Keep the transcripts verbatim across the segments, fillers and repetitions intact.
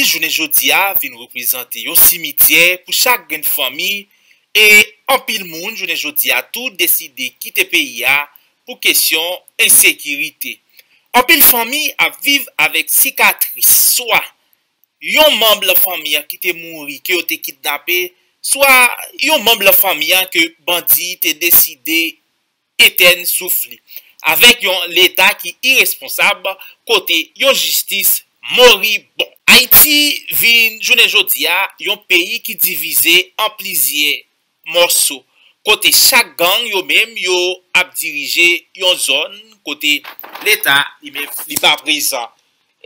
Jounen jodi a vin reprezante yon simityè pou chak grenn fanmi, e anpil moun jounen jodi a tou deside kite peyi a pou kesyon ensekirite. Anpil fanmi ap viv avèk sikatris, swa yon manm nan fanmi an ki te mouri, ke yo te kidnape, swa yon manm nan fanmi an ke bandi te deside etèn souf li, avèk yon Leta ki iresponsab, kote yon jistis moribon. Ayiti vin jounen jodi a yon peyi ki divize an plizyè mòso, kote chak gang yo menm yo ap dirije yon zòn, kote Leta li menm li pa prezan.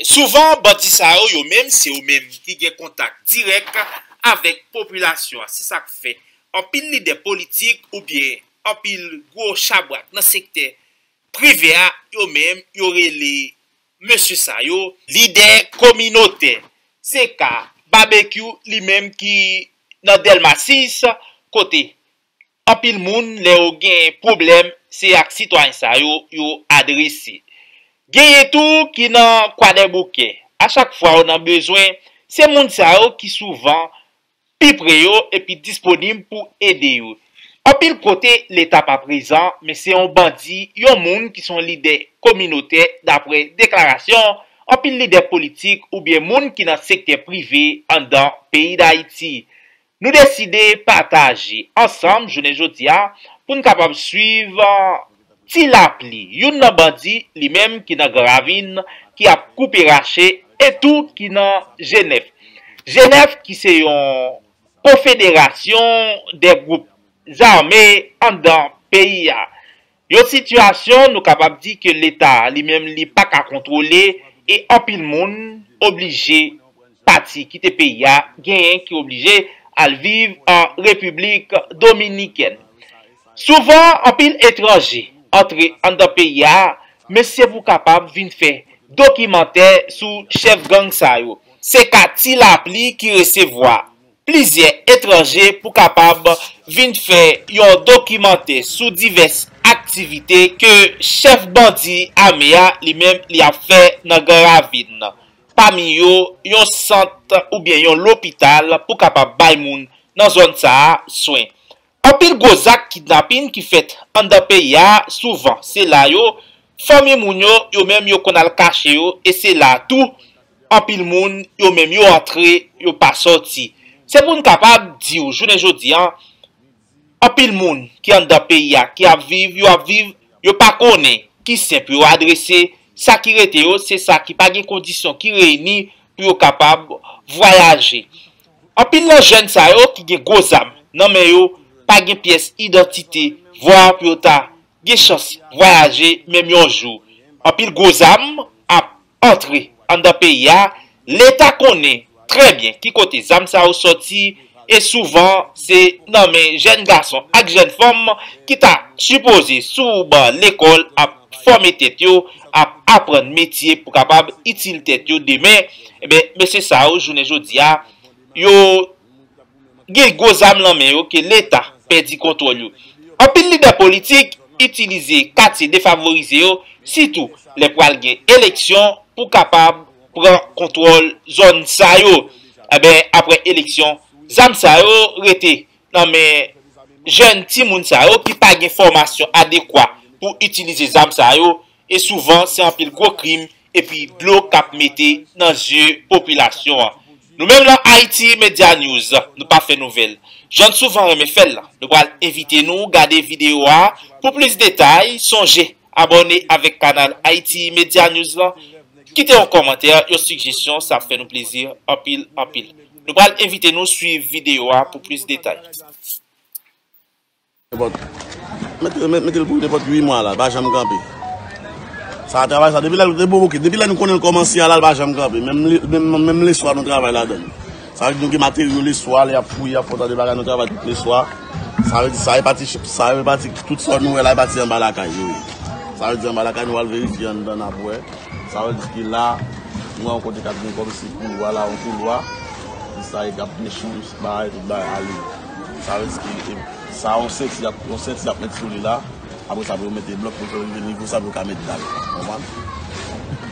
Souvan, bandi sa yo, yo menm, se yo menm ki gen kontak dirèk avèk popilasyon an. Se sa k fè anpil lidè politik oubyen anpil gwo chabrak nan sektè prive a, yo menm, yo rele mesye sa yo lidè kominotè. Se ka Babekyou li menm ki nan Dèlma sis, kote anpil moun, lè yo gen pwoblèm, se ak sitwayen sa yo yo adrese. Genyen tou ki nan Kwadèboukè. A chak fwa yo nan bezwen, se moun sa yo ki souvan pi pre yo epi disponib pou ede yo. Anpil kote, Leta pa prezan, men se yon bandi, yon moun ki se yon lidè kominotè, daprè deklarasyon anpil lidè politik oubyen moun ki nan sektè prive anndan peyi Dayiti. Nou deside pataje ansanm jounen jodi a pou n kapab swiv, uh, Ti Lapli, youn nan bandi li menm ki nan Gran Ravin, ki ap koupe rache, e tou ki nan G nèf. G nèf ki se yon konfederasyon de gwoup zame anndan peyi a. Yon sitiyasyon nou kapab di ke Leta li menm li pa ka kontwole, e anpil moun oblije pati kite peyi a, genyen ki oblije al viv an Repiblik Dominikèn. Souvan, anpil etranje antre anndan peyi a, men se pou kapab vin fè dokimantè sou chèf gang sa yo. Se ka Ti Lapli ki resevwa plizyè etranje pou kapab vin fè yon dokimantè sou divès aktivite ke chèf bandi ame a li menm li ap fè nan Gran Ravin. Pami yo, yon sant oubyen yon lopital pou kapab bay moun nan zòn sa a swen. Anpil gwo zak kidnapin ki fèt anndan peyi a, souvan se la yo fanmi moun yo, yo menm yo konn al kache yo, e se la tou anpil moun yo menm yo antre, yo pa sòti. Se pou n kapab di w jounen jodi a, anpil moun ki anndan peyi a, ki ap viv, yo ap viv, yo pa konnen ki sen pou yo adrese, sa ki rete yo, se sa ki pa gen kondisyon ki reyini pou yo kapab vwayaje. Anpil nan jèn sa yo ki gen gwo zam nan men yo pa gen pyès idantite, vwa pou yo ta gen chans vwayaje menm yon jou. Anpil gwo zam ap antre anndan peyi a, Leta konnen trè byen ki kote zam sa yo sòti, e souvan se nan men jèn gason ak jèn fanm ki ta sipoze sou ban lekòl ap fòme tèt yo, ap aprann metye pou kapab itil tèt yo demen. Ebyen, mesye sa yo, jounen jodi a, yo gen gwo zam nan men yo ke Leta pèdi kontwòl yo. Anpil lidè politik itilize katye defavorize yo, sitou lè pral gen eleksyon, pou kapab pran kontwòl zòn sa yo. Ebyen, apre eleksyon, zam sa yo rete nan men jèn timoun sa yo ki pa gen fòmasyon adekwa pou itilize zam sa yo, e souvan se anpil gwo krim epi dlo k ap mete nan zye popilasyon an. Nou menm lan Haiti Media News, nou pa fè nouvèl. Jan n souvan renmen fè l, nou pral envite nou gade videyo a pou plis detay. Sonje abòne avèk kanal Haiti Media News lan. Kite yon kòmantè, yon sijesyon, sa ap fè nou plezi anpil, anpil. Nou pral envite nou swiv videyo a pou plis detay. Nenpòt, mete, mete, mete l pou nenpòt uit mwa la, l pa janm kanpe. Sa travay sa, depi lè, depi, ok, depi lè nou konnen l kòmanse a la, l pa janm kanpe. Menm le, menm, menm leswa nou travay ladan l. Sa vle di nou gen materyo leswa, lè y ap fouye, y ap fè yon ta de bagay, nou travay tout leswa. Sa vle di sa e pati, sa e pati, tout sa nou wè la e pati anba lakay yo ye. Sa vle di anba lakay nou al verifye anndan n ap wè. Sa vle di ke la, nou wè yon kote k ap gen kòmsi koulwa la, yon koulwa. Sa e k ap gen chanm, bagay, tout bagay ale. Sa vle di ke, e, sa yon senti y ap, yon senti y ap met sou li la. Apre sa, pou yo mete blòk, pou yo rive nivo sa, pou yo ka met dal. Konprann?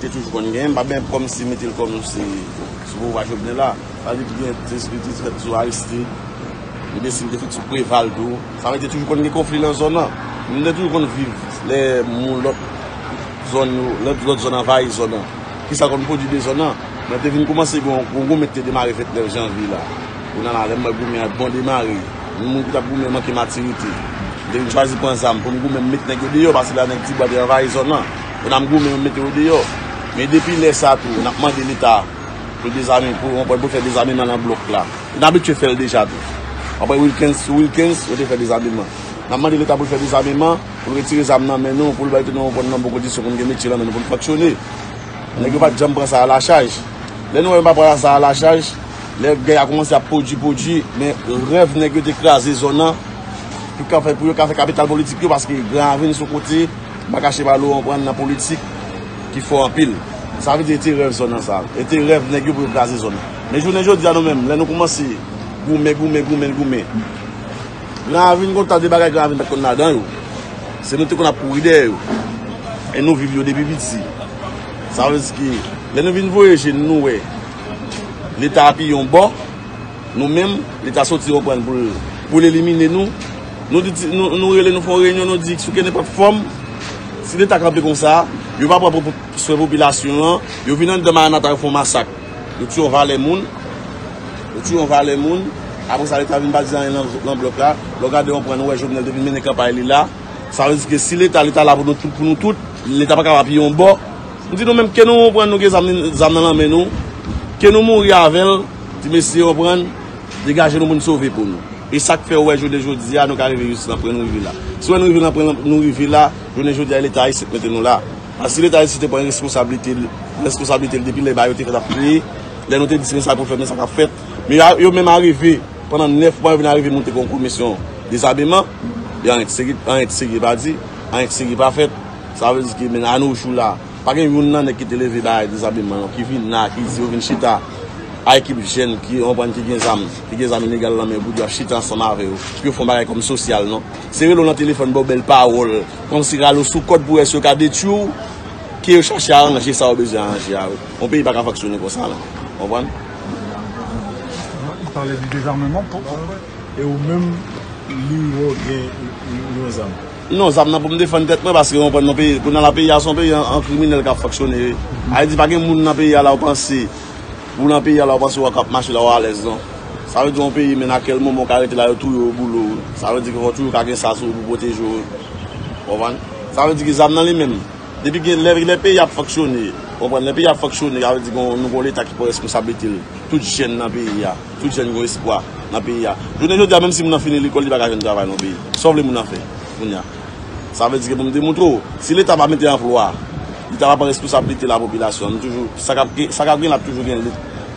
te toujou konn genyen, m pa byen kòmsi mete l kòmsi sou pouvwa Jovenel la. Sa vle di gen te, te, te fèt sou Aristide, li te, li te fèt sou Preval tou. Sa vle di toujou konn gen konfli nan zòn nan. Nou te toujou konn viv lè moun lòt zòn yo, lòt, lòt zòn anvayi zòn nan. Kisa konn pwodui de zòn nan? Mwen te vin koumanse gen yon, yon goumen ki te demare vennèf janvye la. Kounye a la, lè m wè goumen an bon demare, moun ki t ap goumen manke matirite. M te vin chwazi pran zam pou m goumen, m met nèg yo deyò, paske la nèg Tibwa te anvayi zòn nan. Kounye a m goumen, m mete yo deyò. Men depi lè sa tou, n ap mande Leta pou dezame, pou, pou fè dezameman nan blòk la. N abitye fè l deja tou. Apre Wilkens, sou Wilkens, yo te fè dezameman. N ap mande Leta pou l fè dezameman, pou l retire zam nan men nou, pou l bay tout nou pran nan bon kondisyon, pou n gen metye nan men nou, pou n fonksyone. Nèg yo pa t janm pran sa a la chaj. Lè nou wè yo pa pran sa a la chaj, lè gè a kòmanse ap pwodui, pwodui, men rèv nèg yo te kraze zòn nan, pou ka fè, pou yo ka fè kapital politik yo, paske Gran Ravin se yon kote, m pa kache ba nou, w konprann, nan politik ki fò anpil. Sa vle di, e te rèv zòn nan sa. E te rèv nèg yo pou yo kraze zòn nan. Men jounen jodi a, nou menm, lè nou kòmanse goumen, goumen, goumen, goumen. Gran Ravin gen yon ta de bagay Gran Ravin pa t konn ladan yo. Se nou te konn ap kouri dèyè yo. E nou viv yo depi piti. Sa vle di ke lè nou vin voye je n, nou wè Leta apiye yon bò, nou menm, Leta soti yon pran pou l, pou l elimine nou. Nou di, nou, nou rele, nou fè yon reyinyon, nou di, sou kenenpòt fòm, si Leta kanpe konsa, yo pa pran pou, pou swen popilasyon an, yo vin anndan Maranata, yo fè yon masak. Yo tiye yon valè moun. Yo tiye yon valè moun. Apre sa, Leta vin pa di anyen nan, nan blòk la. Lè w gade, w konprann, ou wè Jovenel te vin mennen kanpay li la. Sa vle di ke si Leta, Leta la pou nou tout, pou nou tout, Leta pa kapab apiye yon bò. M di nou menm, ke nou konprann, nou gen zam, zam nan lanmen nou. Ke nou mouri avè l, ti mesye, w konprann, degaje nou pou n sove po nou. E sa k fè w wè jounen jodi a, nou ka rive jis nan pwen nou rive la. Si w wè nou rive nan pwen nou rive la, jounen jodi a, Leta Ayisyen k mete nou la. Paske si Leta Ayisyen te pran responsablite l, responsablite l depi lè bagay yo te fèt ap kreye, lè nou te di se konsa pou fèt, men sa k ap fèt. Men yo, yo menm arive, pandan nèf mwa, yo vin arive monte yon komisyon dezameman, e anyen ki serye, anyen ki serye pa di, anyen ki serye pa fèt. Sa vle di ke, men, a nos jours la, pa gen youn nan nèg ki te leve bagay dezameman yo, ki vin la, ki di yo vin chita a ekip jèn ki, w konprann, ki gen zam, ki gen zam ilegal nan men yo, pou di y ap chita ansanm avè yo, pou yo fè yon bagay kòm sosyal, non. Se rele w nan telefòn, ba w bèl pawòl, kòmsi rale w sou kòd pou wè si yo ka detwi w, ke yo chache aranje sa yo bezwen aranje a. Yon peyi pa ka fonksyone konsa, non. Konprann? Ou pale de dezame pou, e ou menm, li wè w gen yon zam. Non, zam nan pou m defann tèt mwen, paske w konprann, nan peyi, kounye a la, peyi a se yon peyi an, an kriminèl k ap fonksyone. Ayiti pa gen moun nan peyi a la, w panse, ou nan peyi a la, w panse w ap mache la, w alèz, non. Sa vle di yon peyi, men a kèl moman w ka rete la, yo touye w, yo boule w. Sa vle di ke fò toujou ka gen sa sou ou pou pwoteje w. Konprann? Sa vle di ke zam nan li menm, depi gen, lè, lè peyi ap fonksyone, Konprann, lè peyi a ap fonksyone, sa vle di gon, nou gon Leta ki pran responsablite l. Tout jèn nan peyi a, tout jèn gen espwa nan peyi a. Jounen jodi a, menm si moun nan fini lekòl, li pa ka jwenn travay nan peyi. Sa w vle moun nan fè kounye a? Sa vle di ke pou m te montre w, si Leta pa mete anplwa, Leta pa pran responsablite lapopilasyon, nou toujou, sa k ap gen, sa k ap gen, l ap toujou gen,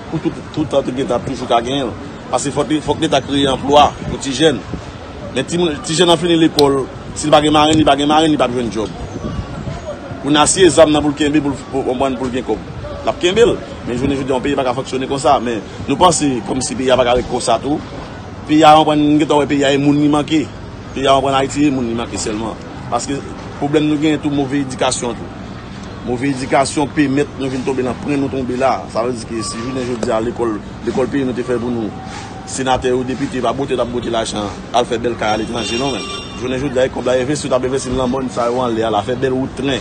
pou tout, tout tan te gen, t ap toujou ka genyen l. Paske fòk, fòk Leta kreye anplwa pou ti jèn. Men ti, ti jèn nan fini lekòl, si l pa gen marenn, li pa gen marenn, li p ap jwenn djòb. Kounye a, si e zam nan pou l kenbe, pou l, pou, konprann, pou l gen kòb, l ap kenbe l. Men jounen jodi a, yon peyi pa ka fonksyone konsa. Men nou panse kòmsi peyi a pa ka ret konsa tou. Peyi a, konprann, nou gentan wè peyi a e moun li manke. Peyi a, konprann, Ayiti e moun li manke sèlman. Paske pwoblèm nou genyen tou, move edikasyon tou. Move edikasyon pèmèt nou vin tonbe nan pwen nou tonbe la. Sa vle di ke si jounen jodi a lekòl, lekòl peyi nou te fè pou nou, senatè yo, depite, pa bwote, t ap bwote lajan al fè bèl kay aletranje non, men. Jounen jodi a, e kòb la envesti, yo t ap envesti nan lanmòn sa yo anlè a la, fè bèl wout tren,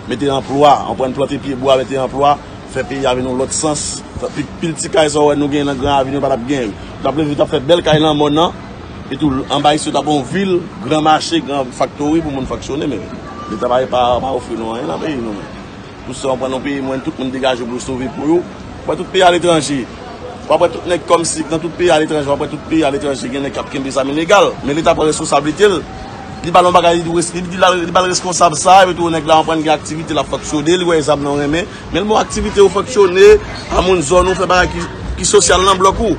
mete anplwa, anprann plante pyebwa, mete anplwa, fè peyi a vin yon lòt sans. Pi, pil ti kay sa w wè nou genyen nan Gran Ravin yo pa t ap genyen. Yo t ap leve, yo t ap fè bèl kay lanmòn nan, etou anba isit yo t ap yon vil, gran mache, gran faktori pou moun fonksyone, men Leta pa, pa, pa ofri nou anyen nan peyi nou, men. Pou sa, w pran yon peyi mwen, tout moun degaje pou yo sove po yo. W wè tout peyi aletranje. W ap wè tout nèg kòmsi, nan tout peyi aletranje, w ap wè tout peyi aletranje, gen nèg k ap kenbe zam ilegal. Men Leta pran responsablite l. Li ba l yon bagay, li di, li di, li ba l reskonsab sa, epi tou nèg la, w pran gen aktivite, l ap fonksyone, li wè zam nan renmen. Men l ba w aktivite, ou fonksyone, a moun zòn ou, fè bagay ki, ki sosyal nan blòk ou.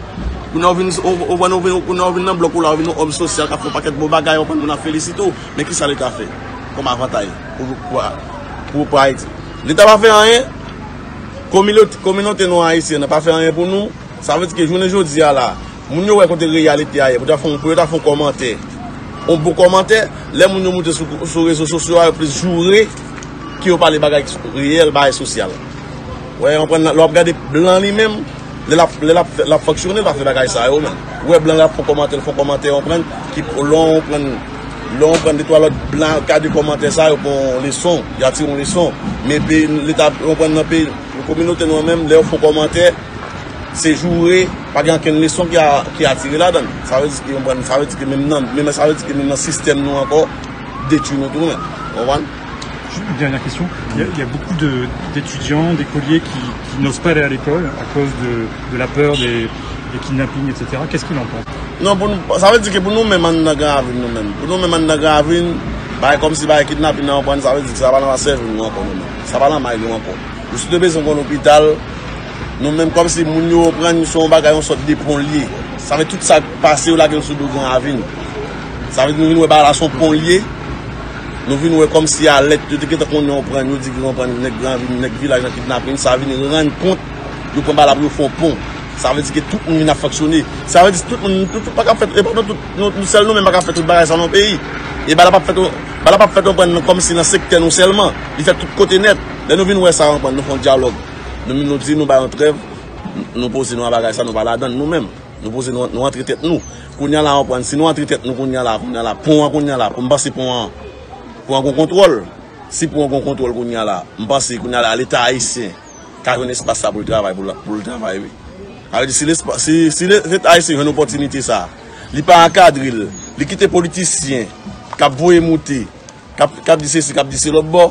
Kounye a w vin, w, w, w, w vin, kounye a w vin nan blòk ou la, w vin yon òm sosyal, k ap fè yon pakèt bon bagay, w pran moun ap felisite w. Men kisa Leta fè kòm avantay pou, pou, pou, pou Ayiti? Leta pa fè anyen. Kominote, kominote nou ayisyen an pa fè anyen pou nou. Sa vle di ke jounen jodi a la, moun yo wè kote reyalite a ye, pou ta fè, pou yo ta fè yon kòmantè, yon bon kòmantè, lè moun yo moute sou, sou rezo sosyo a, yo plis joure ke yo pale bagay ki reyèl, bagay sosyal. Wè, w konprann, lè w ap gade blan li menm, lè l ap, lè l ap fè, l ap fonksyone, l pa fè bagay sa yo menm. Ou wè blan l ap fè kòmantè, l fè kòmantè, w konprann, ki lè w konprann, lè w konprann de twa lòt blan gade kòmantè sa yo, pran yon leson, y a tire yon leson. Men peyi, Leta, w konprann, nan peyi, kominote nou an menm, lè yo fè kòmantè, se joure, pa gen okenn leson ki a, ki a tire ladan l. Sa vle di ke, w konprann, sa vle di ke menm nan, menm, sa vle di ke menm nan sistèm nou ankò, detwi nou tou menm. W konprann? Juste une dernière question. Il y a, il y a beaucoup de, d'étudiants, d'écoliers qui, qui n'osent pas aller à l'école à cause de, de la peur des, des kidnappings, et cetera. Qu'est-ce qu'il en pense? Non, pou nou, sa vle di ke pou nou menm anndan Gran Ravin nou menm. Pou nou menm anndan Gran Ravin, bagay kòmsi bagay kidnapin nan, w konprann, sa vle di ke sa pa nan sèvo nou ankò nou menm. Sa pa nan may nou ankò. Nou sot bezwen yon lopital, nou menm kòmsi moun yo, w konprann, se yon bagay, yon sòt de pon l ye. Sa vle tout sa k pase yo lage l sou do Gran Ravin. Sa vle di nou vin wè bagay la se yon pon l ye. Nou vin wè kòmsi alèt, yo te gentan konnen, w konprann, yo di ke, w konprann, nèg Gran Ravin, nèg vilaj nan kidnapin, sa vin rann kont, yo pran bagay la pou yo fè yon pon. Sa vle di ke tout moun vin ap fonksyone. Sa vle di tout moun, tout, tout pa ka fè, e pa nou tout, nou, nou sèl nou menm pa ka fè tout bagay sa nan peyi. E bagay la p ap fèt, bagay la p ap fèt, w konprann, kòmsi nan sektè nou sèlman. Li fèt tout kote nèt. Lè nou vin wè sa, w konprann, nou fè yon dyalòg. Nou, nou di nou bay yon trèv, nou poze nou a bagay sa, nou pa ladan l nou menm. Nou poze nou, nou antre tèt nou. Kounye a la, w konprann, si nou antre tèt nou kounye a la, kounye a la, pon an kounye a la, m panse pon an, pon an gon kontwòl. Si pon an gon kontwòl kounye a la, m panse kounye a la, Leta ayisyen ka jwenn espas sa pou l travay, pou l, pou l travay, wi. Sa vle di, si lespa-, si, si le-, Leta ayisyen jwenn opòtinite sa, li pa ankadre l, li kite politisyen k ap voye moute, k ap, k ap di sesi, k ap di se lòt bò,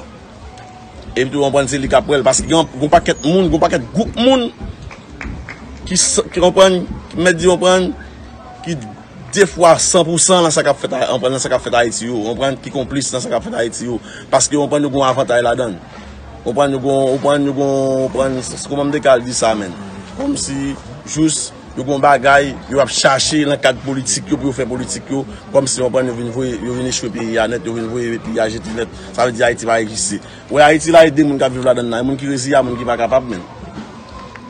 epi tou, w konprann, se li k ap pran l, paske gen yon, gon pakèt moun, gon pakèt gwoup moun ki, ki konprann, ki mèt di, konprann, ki de fwa san pou san nan sa k ap fèt, konprann, nan sa k ap fèt Ayiti yo, konprann, ki konplis nan sa k ap fèt Ayiti yo, paske, konprann, yo gon avantay ladan l. Konprann, yo gon, konprann, yo gon, konprann, kòman m te ka al di sa, menn? Kòmsi, jis, yo gon bagay, yo ap chache nan kad politik yo pou yo fè politik yo, kòmsi, konprann, yo vin voye, yo vin echwe peyi a nèt, yo vin voye peyi a jete nèt. Sa vle di Ayiti pa egziste. Wè Ayiti la, e de moun k ap viv ladan l la, e moun ki reziye a moun ki pa kapab menm.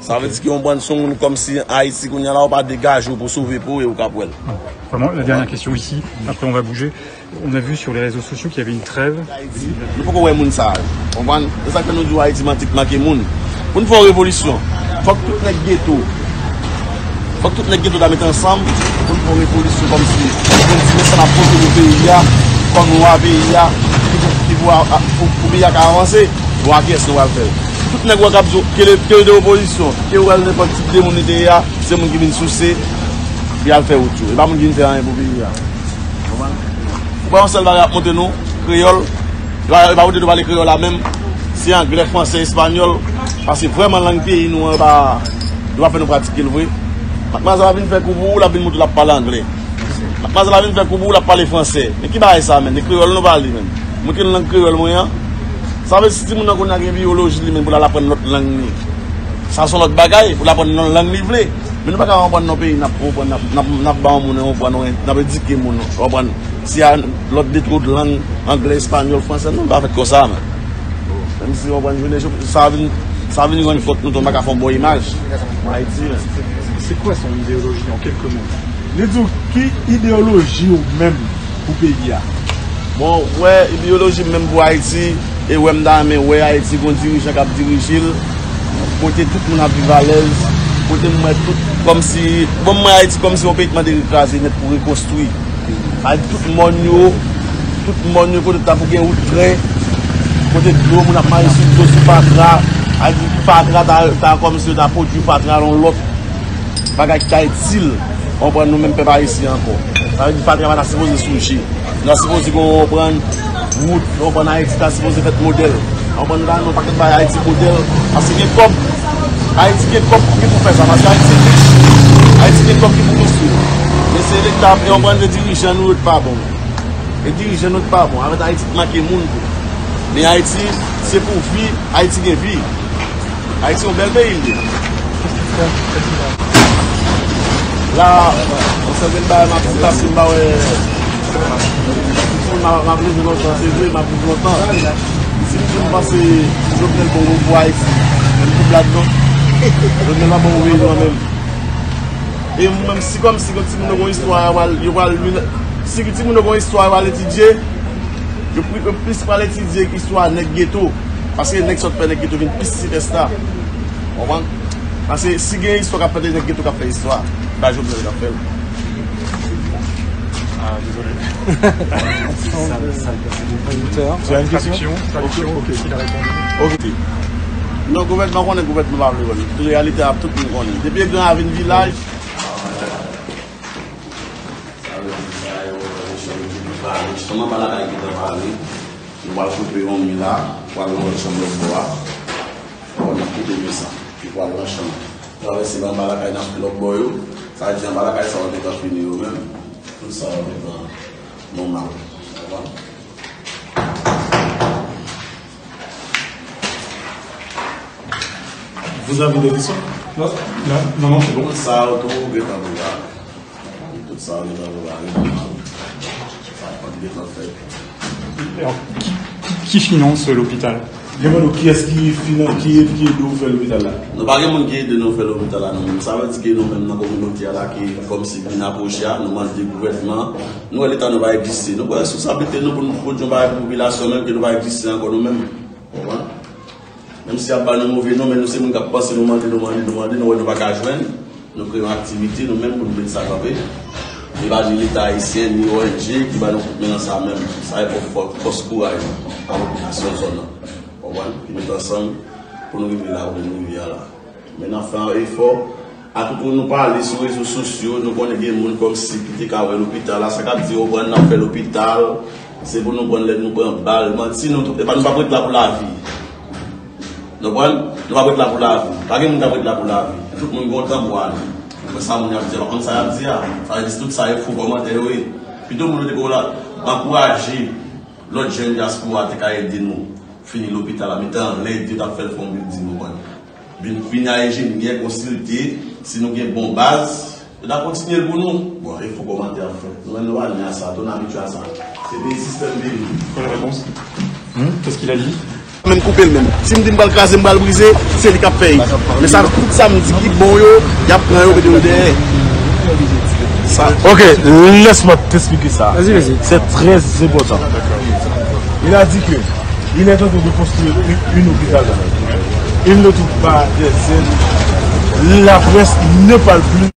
Sa vle di ke yon bann son moun kòmsi Ayiti kounye a la, ou pa degaje w pou sove po e ou k ap wè l. Vraiment, la dernière question ici, après on va bouger. On a vu sur les réseaux sociaux qu'il y avait une trève. Ayiti, nou poko wè moun sa yo. Konprann? Se sa k fè nou di w Ayiti manti, manke moun. Pou n fè yon revolisyon, fòk tout nèg geto, fòk tout nèg geto ta mete ansanm pou n fè yon revolisyon kòmsi pou n di nou sa n ap pote pou peyi a, kòm wa peyi a, ki pou, ki pou, pou, pou peyi a ka avanse, bon, a kiyès nou pral fè l? Tout nèg w wè k ap di w, ke l, ke l te opozisyon, ke w wè l nenpòt tip de moun li te ye a, se moun ki vin souse, pou y al fè wout yo. E pa moun ki vin fè anyen pou peyi a. Konprann? Ou pa yon sèl bagay ap montre nou, kreyòl. E pa, e pa pou nou pale kreyòl la menm. Se anglè, fransè, espanyòl, paske vrèman lang peyi nou an pa, yo pa fè nou pratike l vre. Madmwazèl la vin fè kou pou ou, l ap vin montre l ap pale anglè. Madmwazèl la vin fè kou pou ou, l ap pale fransè. Men ki bagay sa menm? E kreyòl nou pale menm. Montre l lang kreyòl mwen an. Sa vle di si timoun nan kounye a gen biyoloji li menm pou l al aprann lòt lang li. Sa se yon lòt bagay, pou l aprann nan lang li vle. Men nou pa ka konprann nan peyi n ap konprann, n ap, n ap, n ap ba yon moun konprann, n ap edike moun konprann. Si a lòt de twòp lang, anglè, espanyòl, fransè, nou pa fèt konsa, men. Menm si w konprann, jounen jodi, sa vin, sa vin rann kont nou tou, nou pa ka fè yon bon imaj pou Ayiti, men. C'est quoi son idéologie en quelques mots? Li di w ki ideyoloji w menm pou peyi a? Bon, wè, ideyoloji m menm pou Ayiti, e wè m ta renmen wè Ayiti gon dirijan k ap dirije l, kote tout moun ap viv alèz, kote m wè tout, kòmsi, bon, m wè Ayiti kòmsi yon peyi k mande rekraze nèt pou rekonstwi. Sa vle di tout mòn yo, tout mòn yo kote ta pou gen wout trè, kote dlo moun ap mache sou dlo sou fatra, sa vle di fatra ta, ta kòmsi yo ta pwodui fatra nan lòt bagay ki ta itil, konprann nou menm pèp ayisyen ankò. Sa vle di fatra pa ta sipoze souje. Nou ta sipoze gen yon konprann wout, konprann Ayiti ta sipoze fèt modèl. Konprann nou ta nan yon pakèt bagay Ayiti modèl. Paske gen kòb, Ayiti gen kòb ki pou fè sa. Paske Ayiti rich, Ayiti gen kòb ki pou konstwi. Men se leta, e konprann se dirijan nou yo ki pa bon. E dirijan nou ki pa bon. Avèk Ayiti ki manke moun tou. Men Ayiti, se pou vi, Ayiti gen vi. Ayiti yon bèl peyi l ye. La, yon sèl grenn bagay m ap di la, si m pa wè, si m ap, m ap leve lontan, se vre, m ap viv lontan. Si m di m panse Jovenel bon pou Ayiti, menm tout ladan, Jovenel pa bon pou peyi nou an menm. E menm si kòmsi gen timoun yo gen istwa, yo pral, yo pral, si timoun yo gen istwa, yo pral etidye, yo pli-, yo plis pral etidye istwa nèg geto. Paske nèg sòt fè nèg geto vin plis sipèsta. Konprann? Paske si gen istwa k ap fèt, nèg geto k ap fè istwa. Pa Jovenel k ap fè l. Ah, désolé. Ça, ça, c'est une bonne... Tu as une question ? Traduction, traduction, ok, il a répondu. Ok. Non, gouvènman konnen, gouvènman pa vle wè l. Reyalite a tout moun konnen. Depi gran a vin vilaj. Sa vle di sa yo, yo chanje tout bagay. Sèlman pa lakay ki te pale. Nou pral koupe yon mi la, pral nan lòt chanm lòt bò a. Bon, n ap koupe mi sa. Li pral nan chanm. Travèse anba lakay n ap fè lòt bò yo. Sa vle di anba lakay sa yo gentan fini yo menm. Tout sa yo gentan nòmal. Konprann? Vous avez des questions ? Non, non, non, non, c'est bon. Tout sa yo tou gentan prepare. Tout sa yo gentan prepare. Sa pa t gentan fèt. Alors, qui, qui, qui finance l'hôpital ? Gen moun kiyès ki finan-, ki, ki ede w fè lopital la? Nou pa gen moun ki ede nou fè lopital la, non. Sa vle di ke nou menm nan kominote a la ki kòmsi vin apwoche a, nou mande gouvènman, nou wè leta nou pa egziste. Nou pran responsablite nou pou nou pwodui yon bagay pou popilasyon menm ke nou pa egziste ankò nou menm. Konprann? Menm si y ap ba nou move non, men nou se moun k ap panse, nou mande, nou mande, nou mande, nou wè nou pa ka jwenn, nou kreye yon aktivite nou menm pou nou met sa kanpe. E pa ni Leta ayisyen, ni O N G ki ba nou kout men nan sa menm. Sa e fò, fò, fòs kouraj a popilasyon zòn nan. Konprann? Ki met ansanm pou nou rive la kote nou rive a la. Men n ap fè yon efò. Akote nou pale sou rezo sosyo, nou konnen gen moun kòmsi ki te ka wè lopital la, sa k ap di yo pran n ap fè lopital, se pou nou pran lè nou pran bal, manti nou, epa nou p ap ret la pou lavi. Nou konprann? Nou p ap ret la pou lavi. Pa gen moun k ap ret la pou lavi. Tout moun gen yon tan pou ale. Mwen sa moun y ap di a, pa konn sa y ap di a. Sa vle di tout sa e fo kòmantè yo ye. Pito moun yo te ko la, ankouraje lòt jèn dyaspora te ka ede nou fini lopital la, mete anlè ede yo t ap fè l fè yon bilding, ou konprann. Vin, vin a enjenyè, konsilte, si nou gen bon baz, yo ta kontinye l pou nou. Bon, e fo kòmantè ap fèt. Nou menm nou pa ni a sa, tou n abitye a sa. Se peyi sistèm peyi. Bonne réponse. Hmm? Qu'est-ce qu'il a dit? Menm koupe l menm. Si m di m pral kraze, m pral brize, se li k ap fè l. Men sa, tout sa m di ki bon yo, y ap pran yo, mete yo dèyè. Sa. Ok, laisse-moi t'expliquer ça. Vas-y, vas-y. C'est très important. Il a dit que il est en train de construire une, une hôpital. Il ne trouve pas des aides. La presse ne parle plus.